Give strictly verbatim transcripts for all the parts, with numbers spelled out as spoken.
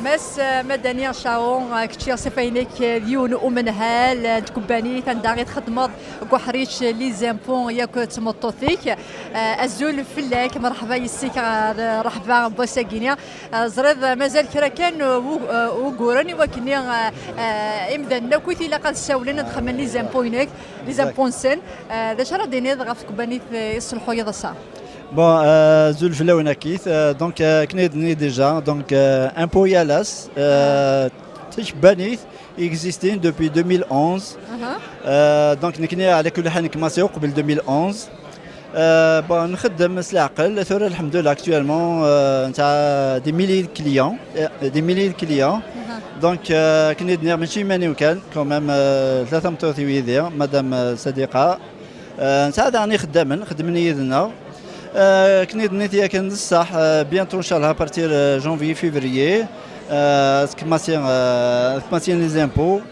Mass, eh, Madani Charon, eh, kečči ṣṣifa-inek, eh, d yiwen umenhal, eh, n tkebbanit anda i txeddmeḍ deg uḥric, eh, les impôts yakk d tmeṭṭut-ik. Eh, azul fell-ak, merḥba yes-k, eh, rreḥba n wass-agi-ni. Eh, ẓriḍ, eh, mazal kra kan, eh, wug-, eh, wuguren i wakken, eh, eh, imdanen akk i tilaq ad ssawlen ad xedmen les impôts-inek, les impôts-nsen. Eh, d acu ara d-tiniḍ ɣef tkebbanit, eh, i tesselḥuyeḍ ass-a? Bon, euh, azul fell-awen akkit. Euh, donc, euh, akken i d-tenniḍ déjà, donc, euh, Impôts Yal Ass, euh, d takebbanit existin depuis deux mille onze. Euh, donc, nekkni, ɛla kulli ḥal, nekmaṣi uqbel deux mille onze. Euh, bon, nxeddem s leɛqel, tura, alḥemdulillah, actuellement, euh, nesɛa des milliers de clients, euh, des milliers de clients. Donc, euh, akken i d-nniɣ, mačči iman-iw kan, quand même, euh, tlata tmeṭṭut-iw yid-i, Madame, euh, Sadiqa, euh, nesɛa daɣen ixeddamen, xeddmen yid-neɣ. Euh, akken i d-tenniḍ yakan d ṣṣeḥ, euh, bientôt, ncallah, à partir, euh, janvier, février, euh, ad kmaṣi, euh, ad kmaṣi les impôts.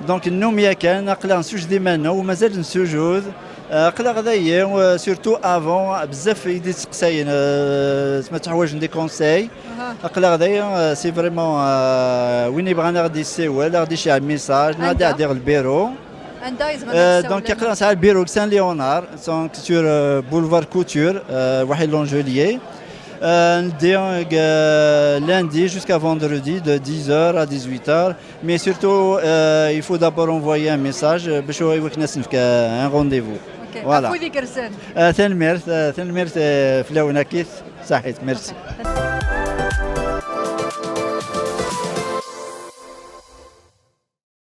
Donc, nennum yakan, aql-aɣ nessujed iman-nneɣ, u mazal nessujud. Euh, aql-aɣ dayi, euh, surtout avant, bzaf i d-isteqsayen, euh, ma tteḥwajen des conseils. Aql-aɣ dayi, euh, c'est vraiment, euh, win yebɣan ad ɣ-d-yessiwel, ad ɣ-d-iceyyeɛ message, neɣ ad iɛeddi ɣer lbiru. Anda i zemren ad Euh, ssiwlen? Donc, aql-aɣ nesɛa lbiru deg Saint-Léonard, donc sur, euh, boulevard Couture, euh, Wahid Longelier. Euh, nadi, euh, lundi jusqu'à vendredi de dix heures à dix-huit heures. Mais surtout, euh, il faut d'abord envoyer un message, euh, bac i wakken ad s-nefk, euh, un rendez-vous. Ok. Voilà. Afud igerrzen. Euh, tanemmirt, euh, tanemmirt, euh, fell-awen akkit, saḥit, merci.